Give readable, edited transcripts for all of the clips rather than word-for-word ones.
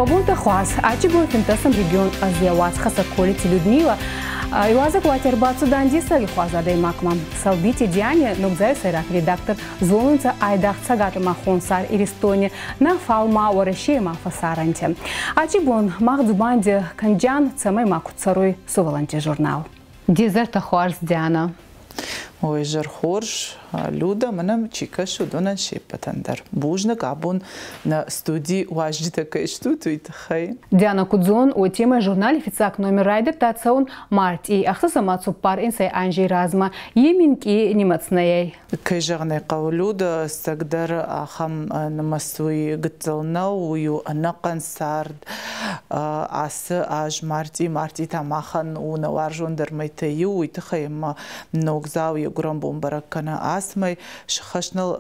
Уӕ бонтӕ хуарз. Ачи бон финддӕсӕм регион ӕз уацхӕссӕг Колити Людмила иуазӕгуати ӕрбацудан дессаги хуарз адӕймагмӕ. Сӕлбити Диане, Ногдзауи сӕйраг редактор, зонунцӕ айдагъ Цӕгат ӕма Хонсар Иристони, нӕ фал ма Уӕрӕсей ӕма фӕсарӕнти. Ачи бон мах дзубанди кӕнджан, цӕмӕй ма куд цӕруй сувӕллӕнтти журнал. Де зӕртӕ хуарз, Диана. Ой, изӕр хорз, Люда, мӕнӕ чи кӕсы, уыдонӕн се ппӕтӕн дӕр. Бузныг, абон нӕ студийы уазджытӕ кӕй стут, уый тыххӕй. Диана Кудзон, уотемӕй журнали фиццаг номер райдӕдта цӕун мартъи 64 анзей размӕ, е минкъий нимӕцнӕй. Кӕй зӕгъын ӕй хъӕуы, Люда, ӕцӕгдӕр ахӕм нымӕц уый гыццыл нӕу, уый у ӕнӕхъӕн цард. Ацы аз мартъи, мартъи та махӕн у нӕ уарзондӕр мӕйтӕй иу, уый тыххӕй ӕмӕ ногдзау йӕ гуырӕнбон бӕрӕг кӕны ацмӕй, сыххӕст ныл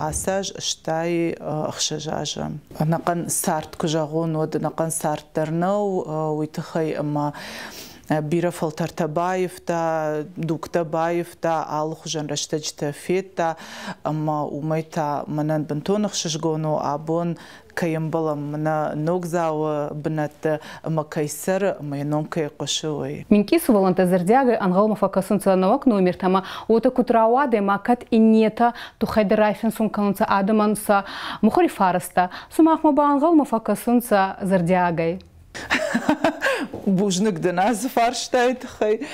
ацы аз 66 азы. Ӕнӕхъӕн цард куы зӕгъон, уӕд ӕнӕхъӕн цард дӕр нӕу, уый тыххӕй ӕмӕ бирӕ фӕлтӕртӕ баивта, дугтӕ баивта, алыхуызӕн рӕстӕджытӕ федта, ӕмӕ уымӕй та мӕнӕн бынтон ӕхсызгон у, абон кӕй ӕмбӕлӕм нӕ ногдзауы бынӕтты ӕмӕ кӕй цӕры ӕмӕ йӕ ном кӕй хъуысы, уый. Минкъий сувӕллӕнттӕ зӕрдиагӕй ӕнгъӕлмӕ фӕкӕсунцӕ нӕуӕг номертӕмӕ, уотӕ куд рауадӕй ма кӕд иннетӕ туххӕй дӕр райфинсун кӕнунцӕ адӕмӕн сӕ мухури фӕрӕзтӕ, сумахмӕ ба ӕнгъӕлмӕ фӕкӕсунцӕ зӕрдиагӕй. Бузныг дын ацы фарстайы тыххӕй.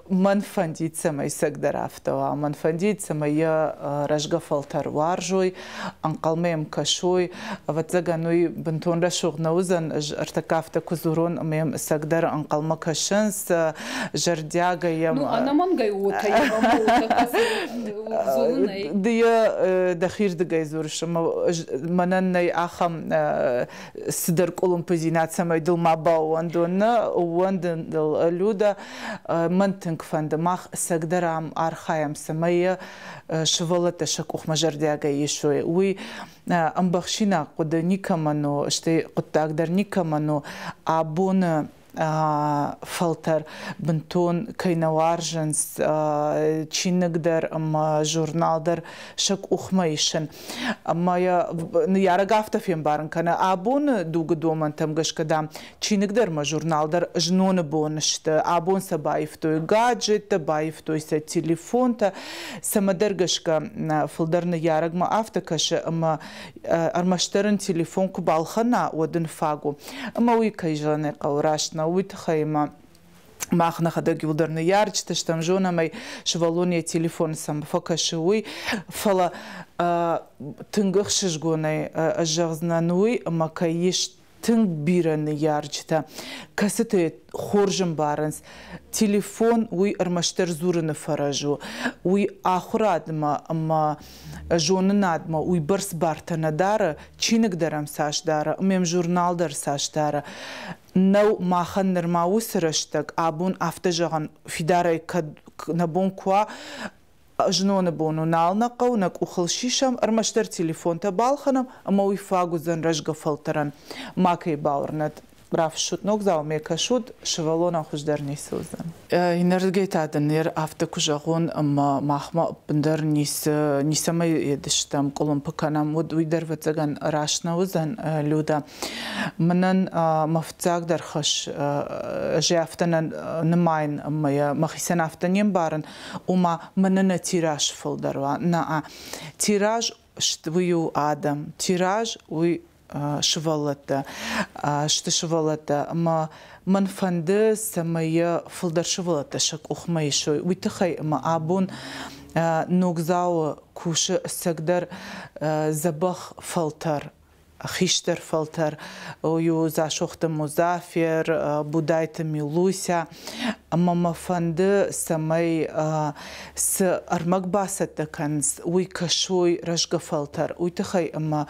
Мӕн фӕндид, цӕмӕй цӕгдӕр афтӕ уа. Мӕн фӕндид, цӕмӕй йӕ рӕзгӕ фӕлтӕр уарзой, ӕнхъӕлмӕ йӕм кӕсой. Ӕвӕццӕгӕн, уый бынтон рӕсугъд нӕ уыдзӕн. Ӕз ӕртӕккӕ афтӕ куы дзурон, ӕмӕ йӕм ӕцӕгдӕр ӕнхъӕлмӕ кӕсынц, зӕрдиагӕй йӕм. Ну, ӕнӕмӕнгӕй уотӕ Ды йӕ дӕхирдыгӕй дзурыс, ӕмӕ мӕнӕн нӕй ахӕм цыдӕр къуылымпыдзинад, цӕмӕй дыл ма баууӕндон. Нӕ ууӕндын дыл, Люда, мӕн тынг фӕнды, мах ӕцӕгдӕр ам архайӕм, цӕмӕй йӕ сывӕллӕттӕ сӕ къухмӕ зӕрдиагӕй исой. Уый ӕмбӕхсинаг хъуыды никӕмӕн у, стӕй хъуыддаг дӕр никӕмӕн у. Абоны фӕлтӕр бынтон кӕй нӕ уарзынц чиныг дӕр ӕмӕ журнал дӕр сӕ къухмӕ исын. Ӕмӕ йӕ ныййарӕг афтӕ фембарын кӕны, абоны дугы домӕнтӕм гӕсгӕ, дам, чиныг дӕр ӕмӕ журнал дӕр зноны бон сты. Абон сӕ баивтой гаджеттӕ, баивтой сӕ телефонтӕ. Цӕмӕдӕр гӕсгӕ фылдӕр ныййарӕгмӕ афтӕ кӕсы, ӕмӕ ӕрмӕстдӕр ын телефон куы балхӕна, уӕд ын фаг у. Ӕмӕ уый, кӕй зӕгъын ӕй хъӕуы, раст нӕу. Уый тыххӕй ӕмӕ мах нӕхӕдӕг иуылдӕр ныййарджытӕ стӕм, зонӕм ӕй, сывӕллон йӕ телефоны цӕмӕ фӕкӕсы, уый. Фӕлӕ тынг ӕхсызгонӕй ӕз зӕгъдзынӕн уый, ӕмӕ кӕй ис тынг бирӕ ныййарджытӕ, кӕцытӕ хорз ӕмбарынц, телефон уый ӕрмӕстдӕр дзурыны фӕрӕз у. Уый ахуырадмӕ ӕмӕ зонынадмӕ уыйбӕрц бартӕ нӕ дары, чиныг дӕр ӕм цас дары, ӕмӕ йӕм журнал дӕр цас дары. Нӕу махӕн нырма уыцы рӕстӕг, абон афтӕ зӕгъӕн фидарӕй кӕд нӕ бон куы уа, зноны бон у, нал нӕ хъӕуы, нӕ къухыл сисӕм, ӕрмӕстдӕр телефонтӕ балхӕнӕм, ӕмӕ уый фаг уыдзӕн рӕзгӕ фӕлтӕрӕн. Макӕй бауырнӕд. Рафыссут ногдзаумӕ кӕсут, сывӕллонӕн хуыздӕр ницы уыдзӕн. Иннӕрдыгӕй та дын ныр афтӕ куы зӕгъон, ӕмӕ махмӕ ӕппындӕр ницы, ницӕмӕй едыстӕм, къуылымпы кӕнӕм, уӕд уый дӕр, ӕвӕццӕгӕн, раст нӕ уыдзӕн, Люда. Мӕнӕн мӕ фыццагдӕр хӕс, ӕз афтӕ нӕ нымайын ӕмӕ йӕ мӕхицӕн афтӕ не мбарын, ома мӕнӕ нӕ тираж фылдӕр уа. Нӕ, тираж уый у адӕм, тираж уый сывӕллӕттӕ сты сывӕллӕттӕ ӕмӕ мӕн фӕнды, цӕмӕй йӕ фылдӕр сывӕллӕттӕ сӕ къухмӕ исой. Уый тыххӕй ӕмӕ абон Ногдзауы кусы ӕцӕгдӕр дзӕбӕх фӕлтӕр, хистӕр фӕлтӕр, у Дзасохты Музафер, Будайты Милуся. Ӕмӕ мӕ фӕнды, цӕмӕй цы ӕрмӕг бацӕттӕ кӕнынц, уый кӕсой рӕзгӕ фӕлтӕр. Уый тыххӕй ӕмӕ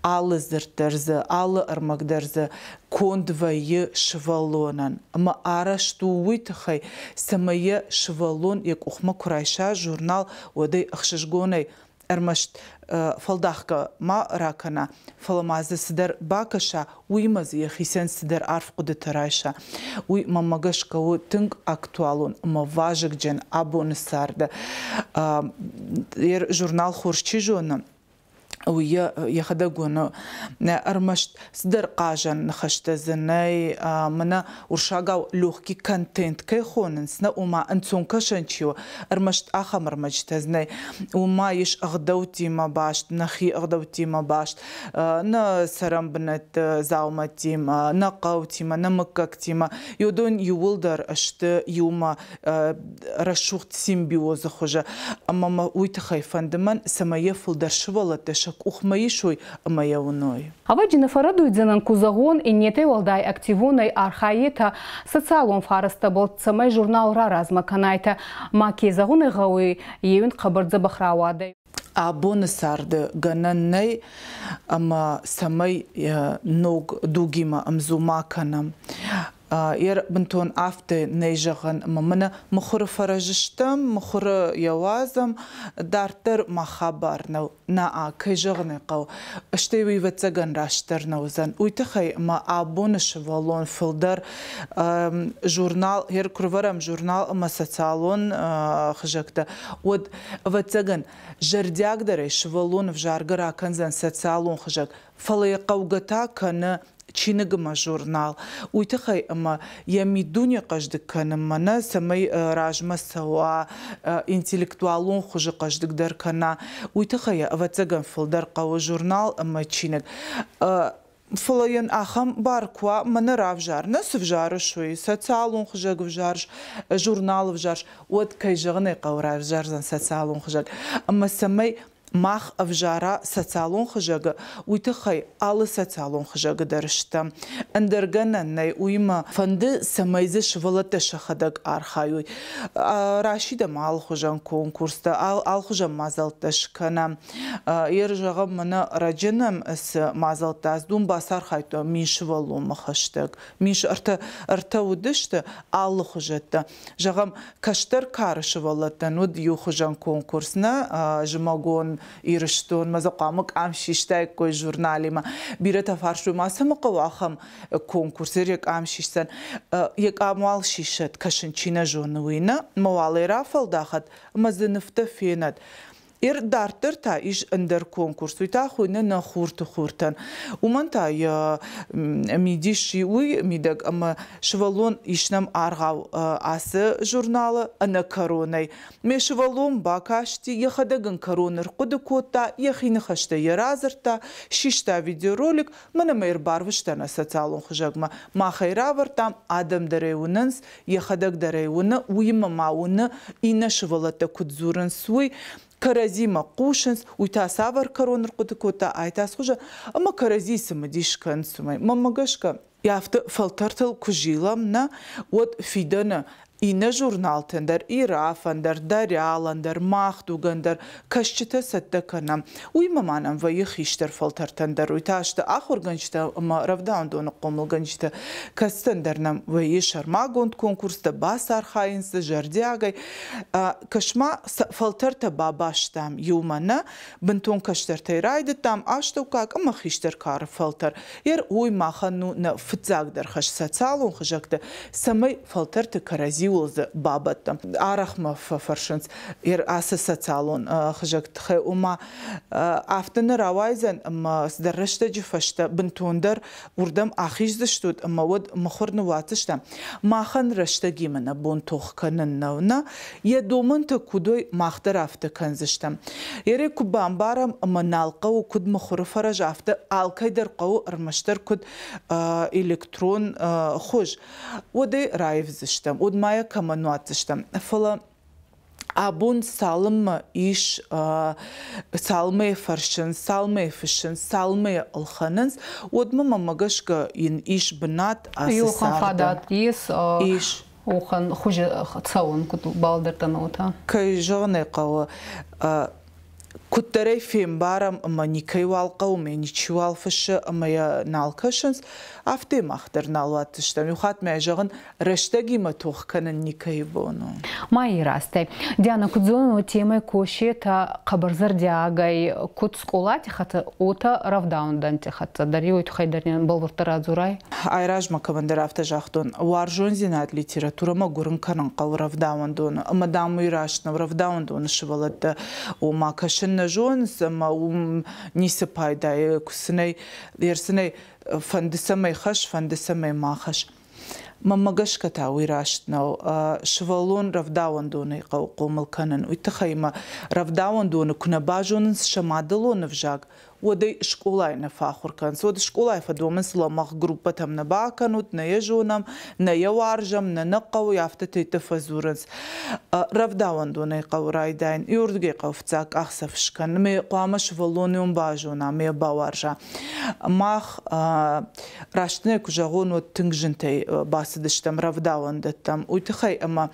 алы дзырд дӕр дзы, алы ӕрмӕг дӕр дзы конд вӕййы сывӕллонӕн. Ӕмӕ арӕзт у уый тыххӕй, цӕмӕй йӕ сывӕллон йӕ къухмӕ куы райса журнал, уӕд ӕй ӕхсызгонӕй ӕрмӕст фӕлдахгӕ ма ракӕна, фӕлӕ ма дзы цыдӕр бакӕса, уыимӕ дзы йӕхицӕн цыдӕр арф хъуыдытӕ райса. Уый, мӕнмӕ гӕсгӕ, у тынг актуалон ӕмӕ вазыгджын абоны царды. Журнал хорз чи зоны, Уый йӕхӕдӕг уыны, ӕрмӕст цыдӕр хъазӕн ныхӕстӕ дзы нӕй, мӕнӕ уырыссагау легкий контент кӕй хонынц, нӕ, ома ӕнцон кӕсӕн чи у, ӕрмӕст ахӕм ӕрмӕджытӕ дзы нӕй. Уым ма ис ӕгъдӕуттимӕ баст, нӕхи ӕгъдӕуттимӕ баст, нӕ цӕрӕнбынӕтты дзаумӕттимӕ, нӕ хъӕутимӕ, нӕ мыггӕгтимӕ. Уыдон иууылдӕр сты иумӕ рӕсугъд симбиозы хуызы. Ӕмӕ мӕ уый тыххӕй фӕнды мӕн, цӕмӕй йӕ фылдӕр сывӕллӕттӕ сӕ къухмӕ исой ӕмӕ йӕ уыной. Ӕвӕджи нӕ фӕрӕдуйдзӕнӕн ку зӕгъон, иннетӕй уӕлдай активонӕй архайетӕ социалон фӕрӕзтӕбӕл, цӕмӕй журнал раразмӕ кӕнайтӕ. Ма ке зӕгъун ӕй гъӕуй, е уин хъӕбӕр дзӕбӕх рауадӕй. Абоны царды гӕнӕн нӕй, ӕмӕ цӕмӕй ног дугимӕ ӕмдзу ма кӕнӕм. Йӕ бынтон афтӕ нӕй зӕгъӕн, ӕмӕ мӕнӕ мыхуыры фӕрӕз стӕм, мыхуыры йӕ уадзӕм, дарддӕр ма хабар нӕу. Нӕ, кӕй зӕгъын ӕй хъӕуы, стӕй уый ӕвӕццӕгӕн растдӕр нӕ уыдзӕн. Уый тыххӕй ӕмӕ абоны сывӕллон фылдӕр журнал, куы рывӕрӕм журнал ӕмӕ социалон хызӕгтӕ, уӕд, ӕвӕццӕгӕн, зӕрдиагдӕрӕй сывӕллон ӕвзаргӕ ракӕндзӕн социалон хызӕг, фӕлӕ йӕ хъӕугӕ та кӕны чиныгмӕ журнал. Уый тыххӕй ӕмӕ йӕ миддуне хъӕздыг кӕнынмӕ нӕ, цӕмӕй размӕ цӕуа, интеллектуалон хуызы хъӕздыгдӕр кӕна, уый тыххӕй йӕ, ӕвӕццӕгӕн, фылдӕр хъӕуы журнал ӕмӕ чиныг. Фӕлӕ йын ахӕм бар куы уа, мӕнӕ равзар, нӕ цы взарыс уый, социалон хызӕг ӕвзарыс, журнал ӕвзарыс, уӕд, кӕй зӕгъын ӕй хъӕуы, равзардзӕн социалон хызӕг. Ӕмӕ цӕмӕй мах ӕвзара социалон хызӕгы, уый тыххӕй алы социалон хызӕгы дӕр стӕм. Ӕндӕр гӕнӕн нӕй, уыимӕ фӕнды, цӕмӕй дзы сывӕллӕттӕ сӕхӕдӕг архайой. Расидӕм алыхуызӕн конкурстӕ, алыхуызӕн мадзӕлттӕ скӕнӕм. Ер зӕгъӕм, мӕнӕ ӕрӕджы нӕм цы мадзӕлттӕ ацыд, уым бацархайдтон 1000 сывӕллонмӕ хӕстӕг. 1000 ӕртӕ уыдысты алыхуызӕттӕ. Зӕгъӕм, кӕстӕр кары сывӕллӕттӕн уыд иухуызӕн конкурс нӕ зымӕгон Ирыстонмӕ дзы хъуамӕ къам систаиккой журналимӕ. Бирӕтӕ фарстой, ма цӕмӕ хъӕуы ахӕм конкурс, йӕ къам сисдзӕн. Йӕ къам уал сисӕд, кӕсын чи нӕ зоны, уый нӕ, ӕмӕ уал ӕй рафӕлдахӕд ӕмӕ дзы нывтӕ фенӕд. Дарддӕр та ис ӕндӕр конкурс, уый та хуыйны нӕ хурты хуртӕн. Уымӕн та йӕ мидис уый мидӕг, ӕмӕ сывӕллон ис нӕм аргъау ацы журналы ӕнӕкӕронӕй. Ме сывӕллон бакасти, йӕхӕдӕг ын кӕрон ӕрхъуыды кодта, йӕхи ныхӕстӕ йӕ радзырдта, систа видеоролик, мӕн ӕмӕ ӕрбарвыста нӕ социалон хызӕгмӕ. Мах ӕй равӕрдтам, адӕм дӕр ӕй уынынц, йӕхӕдӕг дӕр ӕй уыны, уыимӕ ма уыны, иннӕ сывӕллӕттӕ куыд дзурынц, уый, кӕрӕдзимӕ хъусынц, уый та цавӕр кӕрон ӕрхъуыды кодта, ай та цхуызӕн, ӕмӕ кӕрӕдзийы цымыдис кӕнынц уымӕй. Мӕнмӕ гӕсгӕ, афтӕ фӕлтӕртыл куы зилӕм, нӕ, уӕд фидӕны иннӕ журналтӕн дӕр, Ирӕфӕн дӕр, Дарьялӕн дӕр, Мах дугӕн дӕр кӕсджытӕ цӕттӕ кӕнӕм. Уыимӕ ма нӕм вӕййы хистӕр фӕлтӕртӕн дӕр, уый та сты ахуыргӕнджытӕ ӕмӕ рӕвдауӕндоны хъомылгӕнджытӕ, кӕцытӕн дӕр нӕм вӕййы сӕрмагонд конкурстӕ, бацархайынц дзы зӕрдиагӕй. Кӕс-ма, фӕлтӕртӕ бабастам иумӕ нӕ, бынтон кӕстӕртӕй райдыдтам, астӕуккаг ӕмӕ хистӕр кары фӕлтӕр. Ер уый махӕн у нӕ фыццагдӕр хӕс социалон хызӕгты, цӕмӕй фӕлтӕрты кӕрӕдзиуыл дзы бабӕттӕм. Арӕх мӕ фӕфӕрсынц ер ацы социалон хызӕгты тыххӕй, ома афтӕ нӕ рауайдзӕн, ӕмӕ цыдӕр рӕстӕджы фӕстӕ бынтондӕр уырдӕм ахиздзыстут ӕмӕ уӕд мыхуыр ныууадздзыстӕм. Махӕн рӕстӕгимӕ нӕ бон тох кӕнын нӕу, нӕ? Йӕ домӕнтӕ куыд уой, мах дӕр афтӕ кӕндзыстӕм. Ере куы бамбарӕм ӕмӕ нал хъӕуы куыд мыхуыры фӕрӕз, афтӕ алкӕй дӕр хъӕуы ӕрмӕстдӕр куыд электрон хуыз, уӕд ӕй раивдзыстӕм, уӕд ма йӕ кӕмӕн уадздзыстӕм. Фӕлӕ абон цалынмӕ ис, цалынмӕ йӕ фӕрсынц, цалынмӕ йӕ фыссынц, цалынмӕ йӕ ӕлхӕнынц, уӕдмӕ мӕмӕ гӕсгӕ йын ис бынат ацы царды. Фадат ис. Ис. Уӕхӕн хузи цӕун куд балдӕрдтӕн уотӕ? Кӕй зӕгъын ӕй хъӕуы, куыддӕрӕй фембарӕм ӕмӕ никӕйуал хъӕуы ӕмӕ ничиуал фыссы ӕмӕ йӕ нал кӕсынц, афтӕ мах дӕр нал уадздзыстӕм. Иу хатт мӕ зӕгъын, рӕстӕгимӕ тох кӕнын никӕйы бон у. Ма ирӕзтӕй. Диана, куд зонун, темӕ косетӕ хъӕбӕр зӕрдиагӕй куд скъолати хӕццӕ, уотӕ рӕвдауӕндӕнтти хӕццӕ дӕр. Уой туххӕй дӕр нин бӕлвурддӕр радзорай. Айразмӕ кӕмӕндӕр афтӕ загътон, уарзондзинад литературӕмӕ гуырын кӕнын хъӕуы рӕвдауӕндоны. Ӕмӕ, дам, уый раст нӕу, рӕвдауӕндоны сывӕллӕттӕ, ома, кӕсын нӕ зонынц ӕмӕ уым ницы пайда куы сын ӕй ӕрсынӕй фӕнды цӕмӕй хӕс, фӕнды цӕмӕй ма хӕс. Мӕнмӕ гӕсгӕ та уый раст нӕу. Сывӕллон рӕвдауӕндонӕй хъӕуы хъомыл кӕнын. Уый тыххӕй ӕмӕ рӕвдауӕндоны куы нӕ базонынц сӕ мадӕлон ӕвзаг, уӕд ӕй скъолайы нӕ фӕахуыр кӕнынц. Уӕд скъолайы фӕдомынц лӕмӕгъ группӕтӕм нӕ бакӕнут, нӕ йӕ зонӕм, нӕ йӕ уарзӕм, нӕ нӕ хъӕуы, афтӕ фӕдзурынц. Рӕвдауӕндонӕй хъӕуы райдайын, иуырдыгӕй хъӕуы фыццаг къахдзӕф скӕнын. Мӕ хъуамӕ сывӕллон уым базона, мӕ бауарза. Мах раст нӕ куы зӕгъон, уӕд тынг зынтӕй бацыдыстӕм рӕвдауӕндӕттӕм. Уый тыххӕй ӕмӕ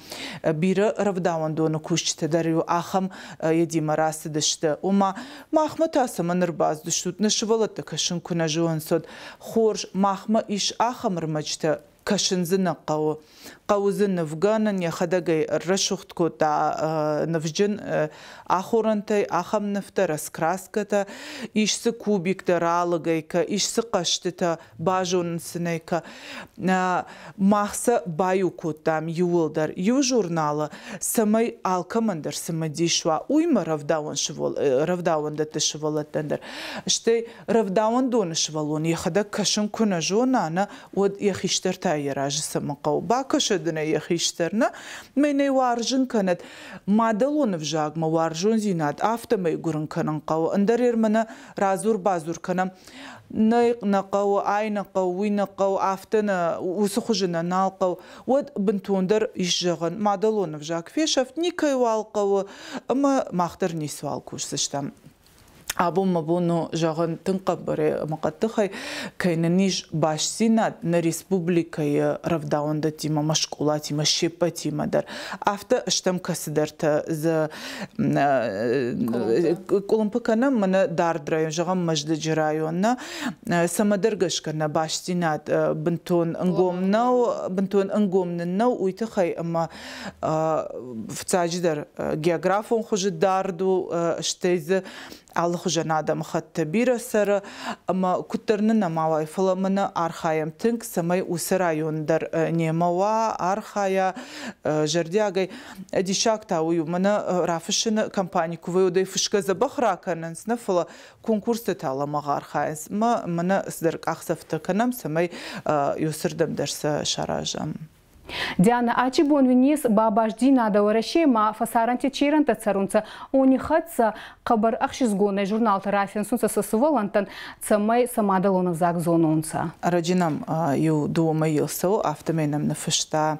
бирӕ рӕвдауӕндоны кусджытӕ дӕр-иу ахӕм едимӕ рацыдысты. Ома, махмӕ та цӕмӕн ӕрбацыдыстут, нӕ сывӕллӕттӕ кӕсын куы нӕ зонынц, уӕд хорз, махмӕ ис ахӕм ӕрмӕджытӕ, кӕсын дзы нӕ хъӕуы. Хъӕуы дзы нывгӕнын, йӕхӕдӕг ӕй ӕррӕсугъд кодта нывджын ахорӕнтӕй, ахӕм нывтӕ, раскраскӕтӕ, ис дзы кубиктӕ ралыгӕй кӕ, ис дзы хъӕзтытӕ, базонын сын ӕй кӕ. Мах сӕ баиу кодтам иууылдӕр иу журналы, цӕмӕй алкӕмӕн дӕр цымыдис уа, уыимӕ рӕвдауӕндӕтты сывӕллӕттӕн дӕр. Стӕй рӕвдауӕндоны сывӕллон йӕхӕдӕг кӕсын куы нӕ зона, нӕ, уӕд йӕ хистӕртӕ йӕ разы цӕмӕн хъӕуы? Бакӕсӕд ын ӕй йӕ хистӕр, нӕ? Мӕнӕй уарзын кӕнӕд. Мадӕлон ӕвзагмӕ уарзондзинад афтӕмӕй гуырын кӕнын хъӕуы. Ӕндӕр ӕрмӕ радзур-бадзур кӕнӕм. Нӕ нӕ хъӕуы, ай нӕ хъӕуы, уый нӕ хъӕуы, афтӕ нӕ, уыцы хуызы нӕ нал хъӕуы. Уӕд бынтондӕр ис зӕгъӕн, мадӕлон ӕвзаг фесӕфт, никӕйуал хъӕуы, ӕмӕ мах дӕр ницыуал кусдзыстӕм. Абон мӕ бон у зӕгъын тынг хъӕбӕрӕй ӕмӕ хъӕддыхӕй, кӕй нын ис бастдзинад нӕ республикӕйы рӕвдауӕндӕттимӕ ӕмӕ скъолатимӕ се ппӕтимӕ дӕр. Афтӕ стӕм кӕцыдӕртӕ дзы къуылымпы кӕнӕм, мӕнӕ дард район, зӕгъӕм, Мӕздӕджы район, нӕ цӕмӕдӕр гӕсгӕ нӕ бастдзинад бынтон ӕнгом нӕу, бынтон ӕнгом нын нӕу, уый тыххӕй ӕмӕ фыццаджыдӕр географон хуызы дард у, стӕй дзы алыхуызӕн адӕмыхӕттӕ бирӕ цӕры, ӕмӕ куыддӕр нын нӕма уай, фӕлӕ мӕнӕ архайӕм тынг, цӕмӕй уыцы район дӕр немӕ уа, архайа зӕрдиагӕй. Диссаг та уый у, мӕнӕ рафыссыны компани куы вӕййы, уӕд ӕй фысгӕ дзӕбӕх ракӕнынц, нӕ фӕлӕ конкурсты та лӕмӕгъ архайынц. Мӕ мӕнӕ цыдӕр къахдзӕфтӕ кӕнӕм, цӕмӕй иуцырдӕм дӕр сӕ саразӕм. Диана, ачи бон уин ес бабаздзийнадӕ Уӕрӕсей ма фӕсарӕнти черӕнтӕ цӕрунцӕ, уони хӕццӕ хъӕбӕр ӕхсицгонӕй журналтӕ рафинсунцӕ сӕ сувӕллӕнттӕн, цӕмӕй сӕ мадӕлон ӕвзаг зононцӕ. Ӕрӕджы нӕм иу дыууӕ мӕйыл цӕуы, афтӕмӕй нӕм ныффыста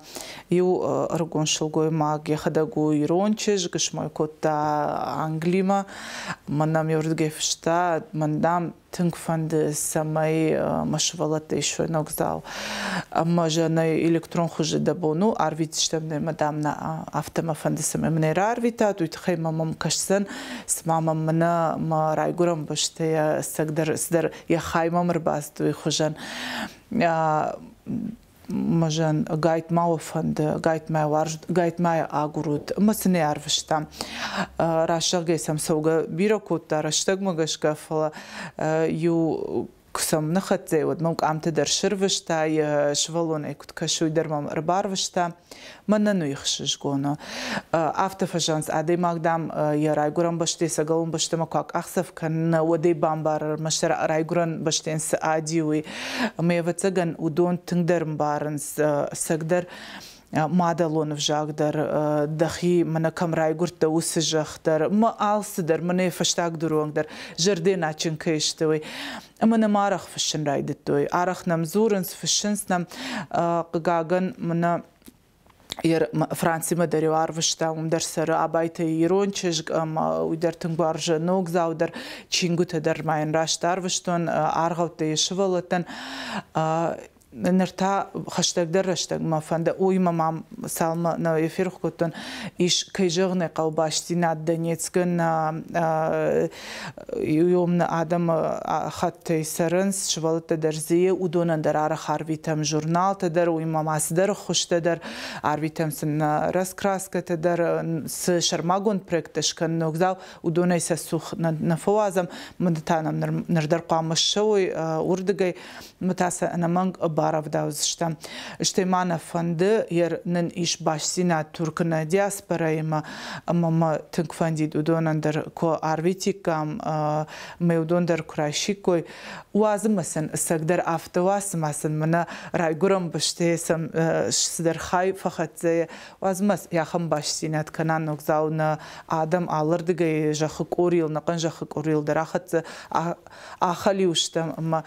иу ӕрыгон сылгоймаг, йӕхӕдӕг у ирон чызг, смой кодта Англимӕ. Мӕн нӕм еуырдыгӕй фыста, мӕн, дам, тынг фӕнды, цӕмӕй мӕ сывӕллӕттӕ исой ногдзау. Ӕмӕ зӕнӕй электрон хуызы дӕ бон у, арвитдзыстӕм нӕ, мадам, нӕ афтӕ мӕ фӕнды, цӕмӕй мын ӕй раарвитат, уый тыххӕй мӕ мӕм кӕсдзӕн, цыма мӕм мӕнӕ мӕ райгуырӕн бӕстӕйӕ ӕцӕгдӕр цыдӕр йӕ хай мӕм ӕрбацыд, уый хуызӕн. Мӕзӕн гайтма уӕ фӕнды, гайтмӕ уарзут, гайтмӕ агурут, ӕмӕ сын ӕй арвыста. Раст зӕгъгӕй сӕм цӕугӕ бирӕ кодта рӕстӕгмӕ гӕсгӕ, фӕлӕ иу куы сӕм ныхӕццӕ, уӕд мӕм къамтӕ дӕр сырвыста, йӕ сывӕллонӕй куыд кӕсы, уый дӕр мӕм ӕрбарвыста. Мӕнӕн уый ӕхсызгон у. Афтӕ фӕзӕгъынц, адӕймаг, дам, йӕ райгуырӕн бӕстӕйы цӕгӕлон бӕстӕмӕ куы акъахдзӕф кӕны, уӕд ӕй бамбары, ӕрмӕстдӕр райгуырӕн бӕстӕйӕн цы ади, уый. Ӕмӕ, ӕвӕццӕгӕн, уыдон тынгдӕр ӕмбарынц, ӕцӕгдӕр мадӕлон ӕвзаг дӕр, дӕхи мӕнӕ кӕм райгуырдтӕ, уыцы зӕхх дӕр, мӕ алцыдӕр, мӕнӕ фӕстаг дуры дӕр зӕрдӕйӕн адджын кӕй сты, уый. Ӕмӕ нӕм арӕх фыссын райдыдтой. Арӕх нӕм дзурынц, фыссынц нӕм. Хъыгагӕн, мӕнӕ Францимӕ дӕр-иу арвыста, уым дӕр цӕры Абайты ирон чызг ӕмӕ уый дӕр тынг уарзы ногдзау дӕр, чингуытӕ дӕр ма йын раст арвыстон, аргъӕуттӕ йӕ сывӕллӕттӕн. Ныр та хӕстӕгдӕр рӕстӕгмӕ фӕнды, уыимӕ ма цалынмӕ нӕ ферох кодтон, ис, кӕй зӕгъын ӕй хъӕуы, бастдзинад Донецкы нӕ иумны адӕмы хаттӕй цӕрынц, сывӕллӕттӕ дӕр дзы уыдонӕн дӕр арӕх арвитӕм журналтӕ дӕр, уыимӕ ма цыдӕр ӕххуыстӕ дӕр, арвитӕм сын раскраскӕтӕ дӕр, цы сӕрмагонд проекттӕ скӕны ногдзау, уыдонӕй сӕ цух нӕ фӕуадзӕм, мӕнӕ та нӕм ныр дӕр хъуамӕ ссӕуой уырдыгӕй, мӕ та сӕ ӕнӕмӕнг Барӕвдаудзыстӕм. Стӕй ма нӕ фӕнды, нын ис бастдзинад Туркы нӕ диаспорӕимӕ, ӕмӕ мӕ тынг фӕндид уыдонӕн дӕр куы арвитиккам, мӕ уыдон дӕр куы райсиккой. Уадзы мӕ сын ӕцӕгдӕр афтӕ уа, цыма сын мӕнӕ райгуырӕн бӕстӕйы сӕм цыдӕр хай фӕхӕццӕ, уадз мӕ ахӕм бастдзинад кӕна ногдзау нӕ адӕм алырдыгӕй зӕххы къорийыл, нӕхъӕн зӕххы къорийыл дӕр ахӕццӕ ахӕлиу стӕм ӕмӕ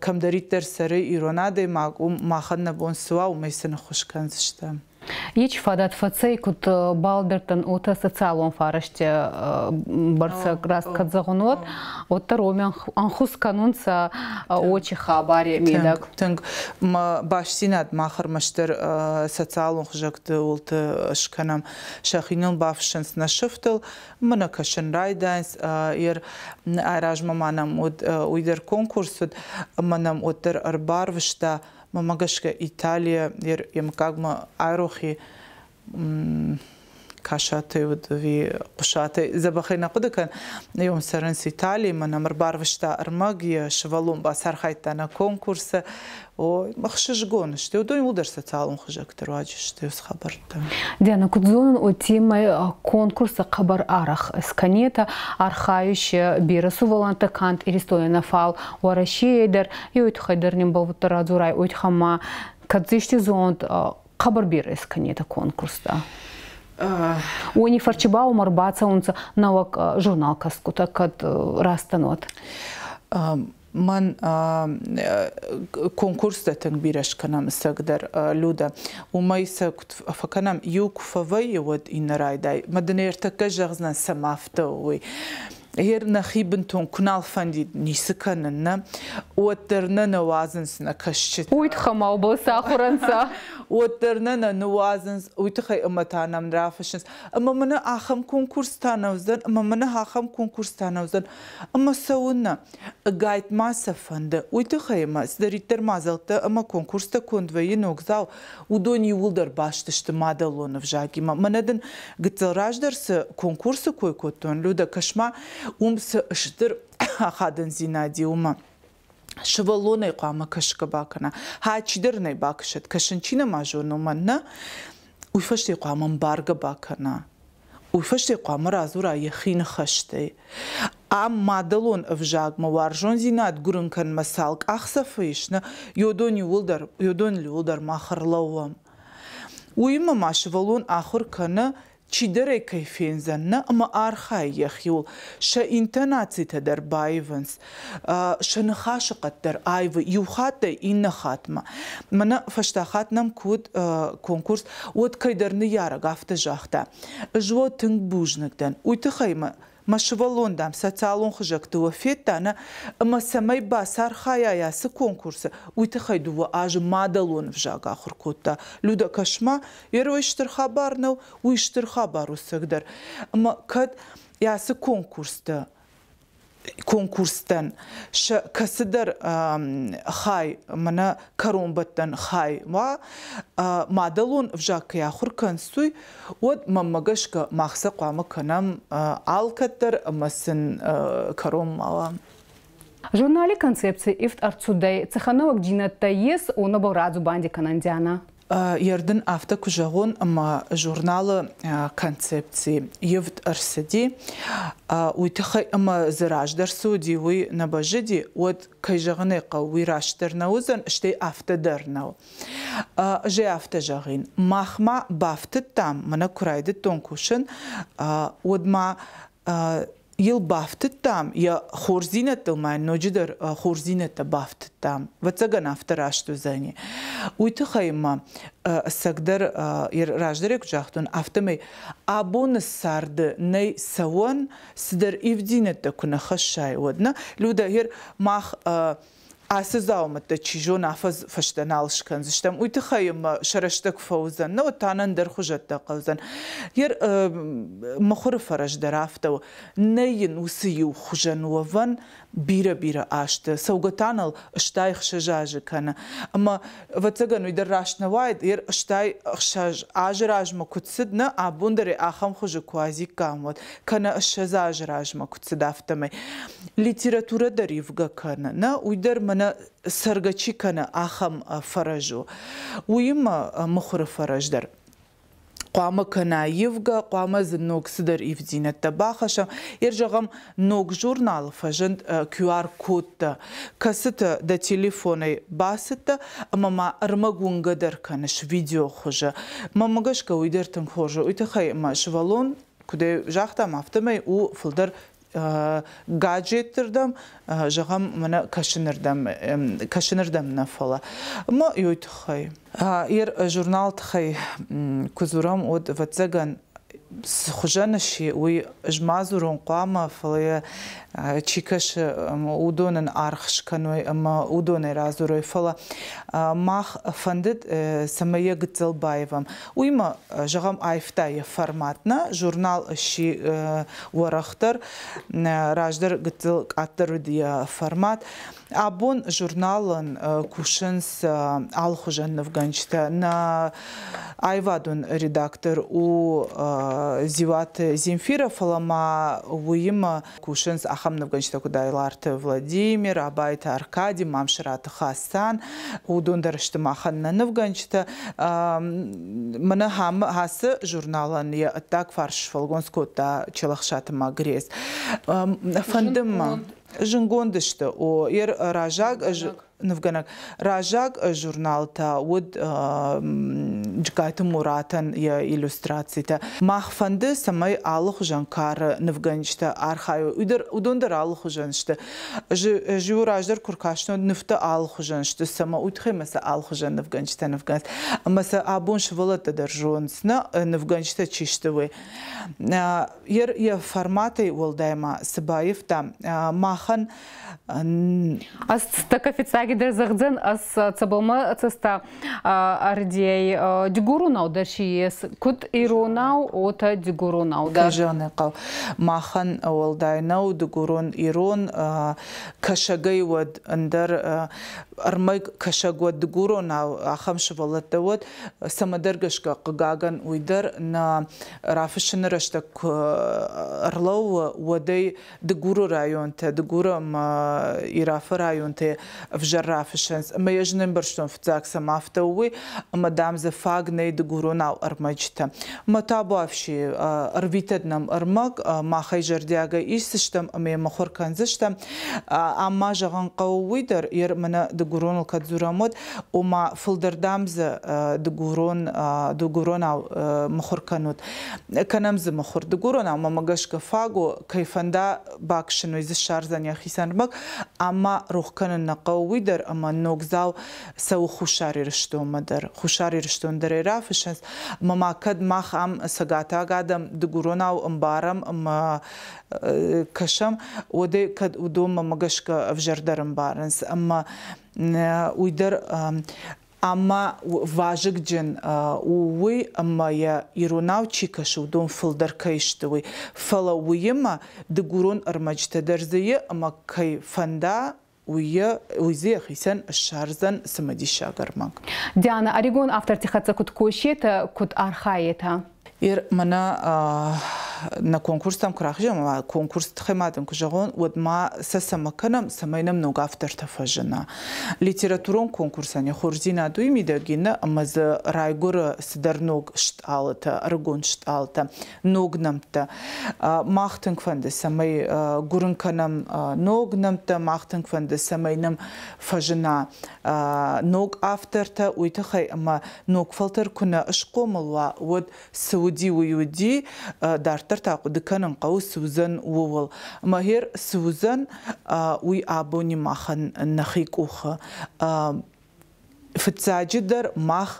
кӕмдӕриддӕр цӕры ирон адӕймаг, уым махӕн нӕ бон цы уа, уымӕй сын ӕххуыс кӕндзыстӕм. Ечи фадат фӕцӕй, куд балдӕрдтӕн, уотӕ социалон фӕрӕзтӕ бӕрцӕ раст кӕд зӕгъун, уӕд, уӕддӕр уоми ӕнхус кӕнунцӕ уочи хабари медӕг. Тынг мӕ бастдзинад мах ӕрмӕстдӕр социалон хызӕгты уылты скӕнӕм. Сӕхи ныл бафыссынц нӕ сыфтыл, мӕнӕ кӕсын райдайынц. Айразмӕ ма нӕм уыд уый дӕр конкурс уыд, ӕмӕ нӕм уӕддӕр ӕрбарвыста. Мӕмӕ гӕсгӕ Италийӕ йе мыггагмӕ айрохи Касатӕй уыд ӕви Хъуысатӕй, дзӕбӕхӕй нӕ хъуыды кӕн. Уым цӕрынц Италийы, мӕ нӕм ӕрбарвыста ӕрмӕг, йӕ сывӕллон бацархайдта нӕ конкурсы. О, ӕхсызгон сты. Уыдон иууылдӕр социалон хызӕгты руаджы сты уыцы хабӕрттӕ. Диана, куд зонун, уотемӕй конкурсы хъӕбӕр арӕх скӕнетӕ, архайуй берӕ сувӕллӕнттӕ канд Иристони нӕ, фал Уӕрӕсейӕй дӕр. Еуей туххӕй дӕр нин бӕлвурддӕр радзорай, уой туххӕй ма кӕд ести зонд хъӕбӕр берӕ скӕнетӕ конкурстӕ. Уони фӕрчи ба уымӕ ӕрбацӕунцӕ нӕуӕг журналкӕсгутӕ, кӕд растӕн уӕд. Мӕн конкурстӕ тынг бирӕ скӕнӕм ӕцӕгдӕр, Люда. Уымӕй сӕ куыд фӕкӕнӕм, иу куы фӕвӕййы, уӕд иннӕ райдай. Мӕ дын ӕртӕккӕ зӕгъдзынӕн, цӕмӕ афтӕ у, уый. Гъер нӕхи бынтон куы нал фӕндид ницы кӕнын, нӕ, уӕддӕр нӕ нӕ уадзынц нӕ кӕсджытӕ. Уый тыххӕй ма уыбыл сахуырӕнцӕ. Уӕддӕр нӕ нӕ ныууадзынц, уый тыххӕй ӕмӕ та нӕм рафыссынц. Ӕмӕ мӕнӕ ахӕм конкурс та нӕ уыдзӕн, ӕмӕ мӕнӕ ахӕм конкурс та нӕ уыдзӕн. Ӕмӕ цӕуыннӕ? Ӕгайтма сӕ фӕнды. Уый тыххӕй ӕмӕ цыдӕриддӕр мадзӕлттӕ ӕмӕ конкурстӕ конд вӕййы ногдзау, уыдон иууылдӕр баст сты мадӕлон ӕвзагимӕ. Мӕнӕ дын гыццыл раздӕр цы конкурсы кой кодтон, Люда, кӕс-ма, уым цы стыр ахадындзинад и, уымӕ. Сывӕллонӕй хъуамӕ кӕсгӕ бакӕна. Ха, чидӕр нӕ бакӕсӕд, кӕсын чи нӕма зоны, уымӕн нӕ. Уый фӕстӕ хъуамӕ ӕмбаргӕ бакӕна. Уый фӕстӕ хъуамӕ радзура йӕхи ныхӕстӕй. Ам мадӕлон ӕвзагмӕ уарзондзинад гуырын кӕнынмӕ цал къахдзӕфы ис, нӕ, йодон иууылдӕр, йодон иууылдӕр мах ӕрлӕууӕм. Уыимӕ ма сывӕллон ахуыр кӕны, чидӕр ӕй кӕй фендзӕн, нӕ, ӕмӕ архайы йӕхиуыл. Сӕ интонацитӕ дӕр баивынц, сӕ ныхасыхъӕд дӕр аивы иу хаттӕй иннӕ хатмӕ. Мӕнӕ фӕстаг хатт нӕм куы уыд конкурс, уӕд кӕйдӕр ныййарӕг афтӕ загъта: «Ӕз уӕ тынг бузныг дӕн, уый тыххӕй мӕ мӕ сывӕллон, дам, социалон хызӕгты уӕ федта, нӕ, ӕмӕ цӕмӕй бацархайай ацы конкурсы, уый тыххӕй 2 азы мадӕлон ӕвзаг ахуыр кодта. Люда, кӕс-ма, Ерой стыр хабар нӕу, уый стыр хабар у цӕгдӕр. Ӕмӕ кӕд ацы конкурстӕ конкурстӕн сӕ кӕцыдӕр хай, мӕнӕ кӕронбӕттӕн хай уа, мадӕлон ӕвзаг кӕй ахуыр кӕнсуй, уӕд мӕнмӕ гӕсгӕ мах сӕ хъуамӕ кӕнӕм алкӕддӕр ӕмӕ сын кӕрон ма уа. Журнали концепци ивд ӕрцудӕй, цӕхӕнӕуӕгдзийнӕдтӕ ес, уонӕбӕл радзубанди кӕнӕн, Диана. Ердын афтӕ куы зӕгъон, ӕмӕ журналы концепци ивд ӕрцыди, уый тыххӕй ӕмӕ дзы раздӕр цы уыди, уый нӕ бӕззыди, уӕд, кӕй зӕгъын ӕй хъӕуы, уый растдӕр нӕ уыдзӕн, стӕй афтӕ дӕр нӕу. Ӕз ӕй афтӕ зӕгъин, мах ма бафтыдтам, мӕнӕ куы райдыдтон кусын, уӕд ма йыл бафтыдтам, йӕ хорздзинӕдтыл ма йын ноджыдӕр хорздзинӕдтӕ бафтыдтам. Ӕвӕццӕгӕн, афтӕ раст уыдзӕни. Уый тыххӕй ма ӕцӕгдӕр раздӕр куыд загътон, афтӕмӕй абоны царды нӕй цӕуӕн, цыдӕр ивддзинӕдтӕ куы нӕ хӕссай, уӕд. Нӕ, Люда, гъер мах ацы дзаумӕттӕ, чи зоны, афӕдз фӕстӕ нал скӕндзыстӕм. Уый тыххӕй ӕмӕ сӕ рӕстӕг фӕуыдзӕн, науӕд та нӕ ӕндӕр хуызӕттӕ хъӕудзӕн. Йер мыхуыры фӕрӕз дӕр афтӕ у. Нӕй йын уыцы иу хуызӕн уӕвӕн. Бирӕ-бирӕ азты. Цӕугӕ та ныл 86 азы кӕны. Ӕмӕ, ӕвӕццӕгӕн, уый дӕр раст нӕ уаид, 66 азы размӕ куыд цыд, нӕ, абон дӕр ахӕм хуызы куы уадзиккам, уӕд, кӕнӕ 20 азы размӕ куыд цыд, афтӕмӕй. Литературӕ дӕр ивгӕ кӕны, нӕ, уый дӕр мӕнӕ цӕргӕ чи кӕны, ахӕм фӕрӕз у. Уыимӕ мыхуыры фӕрӕз дӕр хъуамӕ кӕна ивгӕ, хъуамӕ дзы ног цыдӕр ивддзинӕдтӕ бахӕссӕм. Йе зӕгъӕм, ног журналы фӕзынд QR-кодтӕ, кӕцытӕ дӕ телефонӕй бацыдтӕ ӕмӕ ма ӕрмӕг уынгӕ дӕр кӕныс видеохуызы. Мӕнмӕ гӕсгӕ, уый дӕр тынг хорз у. Уый тыххӕй ӕмӕ сывӕллон, куыд ӕй загътам, афтӕмӕй у фылдӕр гаджетты рдӕм, зӕгъӕм, мӕнӕ кӕсынырдӕм, кӕсынырдӕм нӕ, фӕлӕ. Ӕмӕ уый тыххӕй. Йе журнал тыххӕй куы дзурӕм, уӕд, ӕвӕццӕгӕн, цы хуызӕн сси, уый ӕз ма дзурон хъуамӕ, фӕлӕ йӕ чи кӕсы, уыдон ын аргъ скӕной ӕмӕ уыдонӕй радзурой. Фӕлӕ мах фӕндыд, цӕмӕй йӕ гыццыл баивӕм. Уыимӕ, зӕгъӕм, аивта йӕ формат нӕ, журнал сси уӕрӕхдӕр, раздӕр гыццыл къаддӕр уыд йӕ формат. Абон журналӕн кусынц алыхуызӕн нывгӕнджытӕ. Нӕ аивадон редактор у Дзиуаты Земфира, фӕлӕ ма уыимӕ кусынц ахӕм нывгӕнджытӕ, куыд Айларты Владимир, Абайты Аркади, Мамсыраты Хасан. Уыдон дӕр сты махӕн нӕ нывгӕнджытӕ. Мӕнӕ ацы журналӕн йӕ ӕддаг фарс сфӕлгонц кодта Челӕхсаты Магрез. Фӕнды мӕ зынгонд сты. О, йӕ раззаг нывгӕнӕг. Раззаг журнал та уыд Джыккайты Муратӕн йӕ иллюстрацитӕ. Мах фӕнды, цӕмӕй алыхуызӕн кары нывгӕнджытӕ архайой. Уыдон дӕр алыхуызӕн сты. Ӕз-иу раздӕр куы ркастон, нывтӕ алыхуызӕн сты, цӕмӕ уый тыххӕй мӕ сӕ алыхуызӕн нывгӕнджытӕ нывгӕнынц. Ӕмӕ сӕ абон сывӕллӕттӕ дӕр зонынц, нӕ нывгӕнджытӕ чи сты, уый. Йӕ форматӕй уӕлдай ма цы баивта, махӕн Ӕз тӕккӕ фиццагидӕр зӕгъдзӕн, ӕз цӕбӕлмӕ цӕстӕ ӕрдийӕй дигоронау дӕр си ес, куд иронау, уотӕ дигоронау дӕр. Кӕй зӕгъын ӕй хъӕуы, махӕн уӕлдай нӕу дыгурон, ирон, кӕсӕгӕй уӕд ӕндӕр ӕрмӕг кӕсӕг уӕд дыгуронау, ахӕм сывӕллӕттӕ уӕд, цӕмӕдӕр гӕсгӕ, хъыгагӕн, уый дӕр нӕ рафыссыны рӕстӕг куы ӕрлӕууы, уӕдӕй Дыгуры районтӕ, Дыгуры ӕмӕ Ирӕфы районтӕ ӕвзӕр рафыссынц. Ӕмӕ ӕз не мбӕрстон фыццаг сӕм афтӕ у, уый, ӕмӕ, дам, дзы фаг нӕй дыгуронау ӕрмӕджытӕ. Мӕ табуафси, ӕрвитӕд нӕм ӕрмӕг, махӕй зӕрдиагӕй исдзыстӕм ӕмӕ йӕ мыхуыр кӕндзыстӕм. Ам ма зӕгъын хъӕуы уый дӕр, ер мӕнӕ дыгуроныл кӕд дзурӕм, уӕд, ома фылдӕр, дам, дзы дыгурон, дыгуронау мыхуыр кӕнут. Кӕнӕм дзы мыхуыр дыгурон ӕмӕ мӕ гӕсгӕ фаг у, кӕй фӕнда бакӕсын, уый дзы ссардзӕн йӕхицӕн ӕрмӕг. Ӕмӕ рох кӕнын нӕ хъӕуы уый дӕр, ӕмӕ ногдзау цӕуы Хуссар Ирыстонмӕ дӕр. Хуссар Ирыстон дӕр ӕй рафыссынц. Ӕмӕ ма кӕд мах ам цӕгатаг адӕм дыгуронау ӕмбарӕм ӕмӕ кӕсӕм, уӕд ӕй кӕд уыдонмӕ мӕ гӕсгӕ ӕвзӕрдӕр ӕмбарынц. Ӕмӕ уый дӕр ӕмӕ вазыгджын у уый, ӕмӕ йӕ иронау чи кӕсы, уыдон фылдӕр кӕй сты, уый. Фӕлӕ уыимӕ дыгурон ӕрмӕджытӕ дӕр дзы и, ӕмӕ кӕй фӕнда, уый дзы йӕхицӕн ссардзӕн цымыдисаг ӕрмӕг. Диана, ӕригон авторти хӕццӕ куд косетӕ, куд архайетӕ? Ир мӕнӕ нӕ конкурстӕм куы рахизӕм ӕмӕ конкурсы тыххӕй ма дын куы зӕгъон, уӕд ма сӕ цӕмӕ кӕнӕм, цӕмӕй нӕм ног автортӕ фӕзына. Литературон конкурсӕн йӕ хорздзинад уый мидӕг и нӕ, ӕмӕ дзы райгуыры цыдӕр ног стъалытӕ, ӕрыгон стъалытӕ, ног нӕмттӕ. Мах тынг фӕнды, цӕмӕй гуырын кӕнӕм ног нӕмттӕ, мах тынг фӕнды, цӕмӕй нӕм фӕзына ног автортӕ, уый тыххӕй ӕмӕ ног фӕлтӕр куы нӕ схъомыл уа, уӕд цы уыди, уый уыди, дарддӕр та хъуыды кӕнын хъӕуы, цы уыдзӕн, ууыл. Ӕмӕ гъер цы уыдзӕн, уый абони махӕн нӕхи къухы. Фыццаджыдӕр мах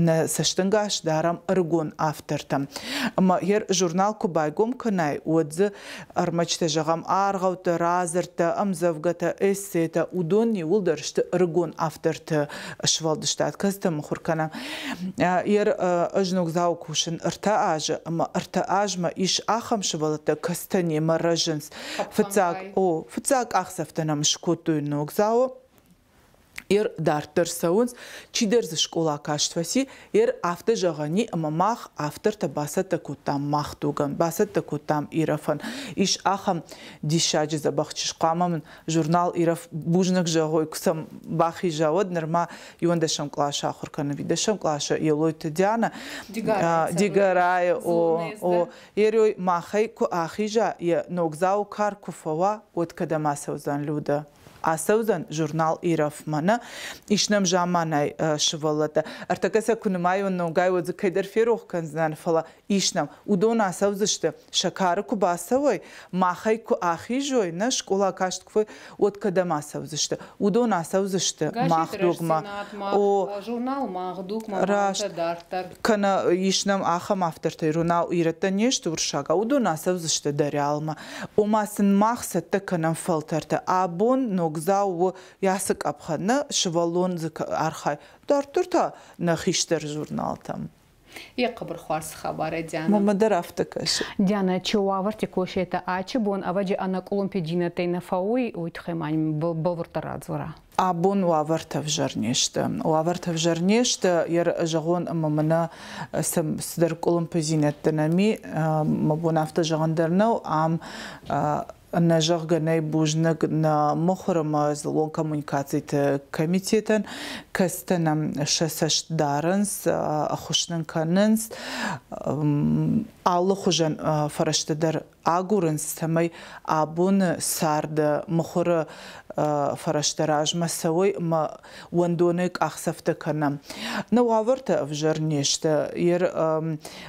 нӕ цӕстӕнгас дарӕм ӕрыгон автортӕм. Ӕмӕ йӕ журнал куы байгом кӕнай, уӕд дзы ӕрмӕджытӕ, зӕгъӕм, аргъӕуттӕ, радзырдтӕ, ӕмдзӕвгӕтӕ, эссетӕ, уыдон иууылдӕр сты ӕрыгон авторты сфӕлдыстад, кӕцытӕ мыхуыр кӕнӕм. Ӕз ногдзау кусын 3 азы, ӕмӕ 3 азмӕ ис ахӕм сывӕллӕттӕ, кӕцытӕ немӕ рӕзынц. Фыццаг, о, фыццаг къахдзӕфтӕ нӕм скодтой ногдзауы. Ер дарддӕр цӕуынц, чидӕр дзы скъола каст фӕци, ер афтӕ зӕгъӕн и, ӕмӕ мах автортӕ бацӕттӕ кодтам мах дугӕн, бацӕттӕ кодтам Ирӕфӕн. Ис ахӕм диссаджы дзӕбӕх чызг, хъуамӕ мын журнал Ирӕф бузныг зӕгъой, куы сӕм бахиза, уӕд нырма иуӕндӕсӕм къласы ахуыр кӕны, дӕсӕм къласы Елойты Диана. Дигарайы, о, о, Ерой махӕй куы ахиза, йӕ ногдзау кар куы фӕуа, уӕд кӕдӕм ацӕудзӕн Людӕ? Ацӕудзӕн журнал Ирӕфмӕ, нӕ? Ис нӕм заманай сывӕллӕттӕ. Ӕртӕккӕ сӕ куы нымайон ногӕй, уӕд дзы кӕйдӕр ферох кӕндзынӕн, фӕлӕ ис нӕм. Уыдон ацӕудзысты, сӕ кары куы бацӕуой, махӕй куы ахизой, нӕ скъола каст куы фӕуой, уӕд кӕдӕм ацӕудзысты? Уыдон ацӕудзысты мах дугмӕ. О, журнал Мах дугмӕ, раст. Дарддӕр. Кӕнӕ ис нӕм ахӕм автортӕ, иронау ирӕттӕ не сты уырыссагау, уыдон ацӕудзысты Дарьялмӕ. Ома сын мах цӕттӕ кӕнӕм фӕлтӕртӕ. Абон ногдзау у ацы къӕпхӕн, нӕ сывӕллон дзы архайы. Дарддӕр та нӕ хистӕр журналтӕм. Йе хъӕбӕр хуарз хабар ӕй, Диана. Мӕнмӕ дӕр афтӕ кӕсы. Диана, чи уавӕрти косетӕ ачи бон ӕвӕджи ӕнӕкъулумпидзийнӕдтӕй нӕ фӕууй, уой туххӕй ма нин бӕлвурддӕр радзорӕ. Абон уавӕртӕ ӕвзӕр не сты. Уавӕртӕ ӕвзӕр не сты, зӕгъон ӕмӕ мӕнӕ цыдӕр къуылымпыдзинӕдтӕ нӕм и, мӕ бон афтӕ зӕгъын дӕр нӕу, ам нӕ зӕгъгӕ нӕй бузныг нӕ мыхуыр ӕмӕ дзыллон коммуникациты комитетӕн, кӕцытӕ нӕм сӕ цӕст дарынц, ӕххуыс нын кӕнынц, алыхуызӕн фӕрӕзтӕ дӕр агурынц, цӕмӕй абоны царды мыхуыры фӕрӕзтӕ размӕ цӕуой ӕмӕ уӕндонӕй къахдзӕфтӕ кӕнӕм. Нӕ уавӕртӕ ӕвзӕр не сты.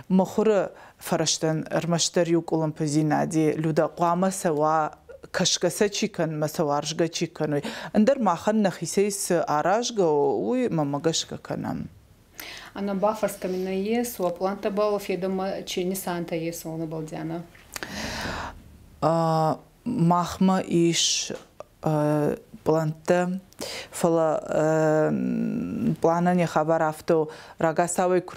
Мыхуыры фӕрӕзтӕн ӕрмӕстдӕр иу къуылымпыдзинади Людӕ хъуамӕ цӕуа кӕсгӕ сӕ чи кӕнмӕ, сӕ уарзгӕ чи кӕной. Ӕндӕр махӕн нӕхицӕй цы аразгӕ у, уый мӕнмӕ гӕсгӕ кӕнӕм. Ана бафӕрсгӕ мин нӕййес, уӕ пълантӕбӕл федӕнмӕ чи нисантӕ ес, уонӕбӕл, Диана? Махмӕ ис пълӕнттӕ, фӕлӕ пъланӕн йӕ хабар афтӕ у, рагацауӕй куы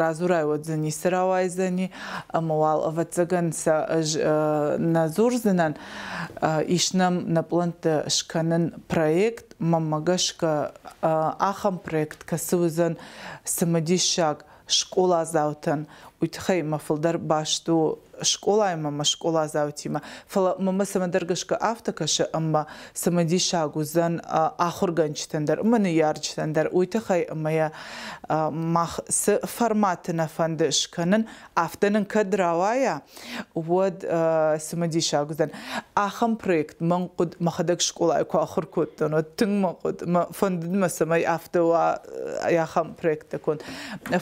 радзурай, уӕд дзы ницы рауайдзӕни, ӕмӕ уал, ӕвӕццӕгӕн сӕ ӕз нӕ дзурдзынӕн. Ис нӕм нӕ пълӕнттӕ скӕнын проект, мӕнмӕ гӕсгӕ, ахӕм проект, кӕцы уыдзӕн цымыдисаг скъоладзаутӕн, уый тыххӕй мӕ фылдӕр баст у скъолаимӕ мӕ скъоладзаутимӕ. Фӕлӕ мӕмӕ цӕмӕндӕр гӕсгӕ афтӕ кӕсы, ӕмӕ цымыдисаг уыдзӕн ахуыргӕнджытӕн дӕр ӕмӕ ныййарджытӕн дӕр. Уый тыххӕй ӕмӕ йӕ мах цы форматы нӕ фӕнды скӕнын, афтӕ нын кӕд рауайа, уӕд цымыдисаг уыдзӕн. Ахӕм проект мӕн хъуыд, мӕхӕдӕг скъолайы куы ахуыр кодтон, уӕд тынг мӕ хъуыд. Мӕ фӕндыд мӕ, цӕмӕй афтӕ уа ахӕм проекттӕ конд.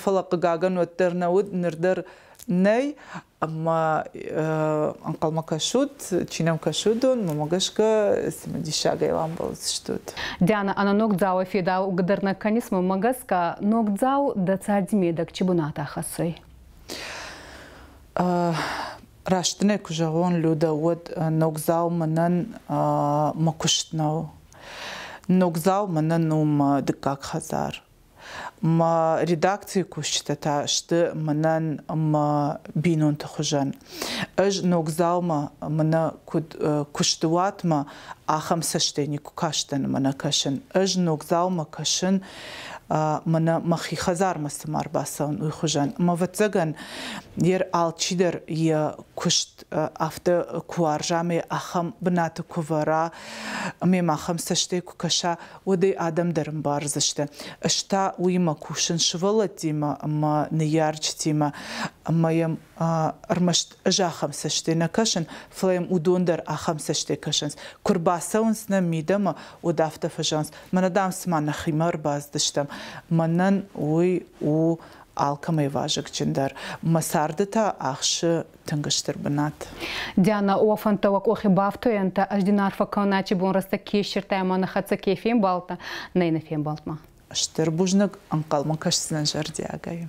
Фӕлӕ хъыгагӕн уӕддӕр нӕ уыд, ныр дӕр нӕй. Ӕмӕ ӕнхъӕлмӕ кӕсут, чи нӕм кӕсы, уыдон, мӕнмӕ гӕсгӕ, цымыдисагӕй ӕмбӕлдзыстут. Диана, ӕнӕ ногдзауӕй федаугӕ дӕр нӕ кӕнис, мӕнмӕ гӕсгӕ, ногдзау дӕ царди медӕг чи бунат ахӕссуй? Раст дын ӕй куы зӕгъон, Людӕ, уӕд ногдзау мӕнӕн мӕ куыст нӕу. Ногдзау мӕнӕн у мӕ дыккаг хӕдзар. Мӕ редакцийы кусджытӕ та сты мӕнӕн мӕ бинонты хуызӕн. Ӕз ногдзаумӕ мӕнӕ куыд куысты уатмӕ, ахӕм цӕстӕй никуы кастӕн ӕмӕ нӕ кӕсын. Ӕз ногдзаумӕ кӕсын мӕнӕ мӕхи хӕдзармӕ цыма ӕрбацӕуын, уый хуызӕн. Ӕмӕ, ӕвӕццӕгӕн, йе алчидӕр йӕ куыст афтӕ куы уарза ӕмӕ ахӕм бынаты куы вӕра, ӕмӕ йӕм ахӕм цӕстӕй куы кӕса, уӕд ӕй адӕм дӕр ӕмбардзысты. Ӕз та уыимӕ кусын сывӕллӕттимӕ ӕмӕ ныййарджытимӕ, ӕмӕ йӕм ӕрмӕст ӕз ахӕм цӕстӕй нӕ кӕсын, фӕлӕ йӕм уыдон дӕр ахӕм цӕстӕй кӕсынц. Куы рбацӕуынц нӕм мидӕмӕ, уӕд афтӕ фӕзӕгъынц, мӕнӕ, дам, цыма нӕхимӕ ӕрбацыдыстӕм. Мӕнӕн уый у алкӕмӕй вазыгджындӕр. Мӕ царды та ахсы тынг стыр бынат. Диана, уӕ фӕндтӕ уӕ къохи бафтуйӕнтӕ, ӕз дин арфӕ кӕнун ачи бон рӕстӕг ке иссердтай ӕма нӕ хӕццӕ ке фембалдтӕ, нӕ нӕ фембалдмӕ. Стыр бузныг, ӕнхъӕлмӕ кӕсдзынӕн зӕрдиагӕй.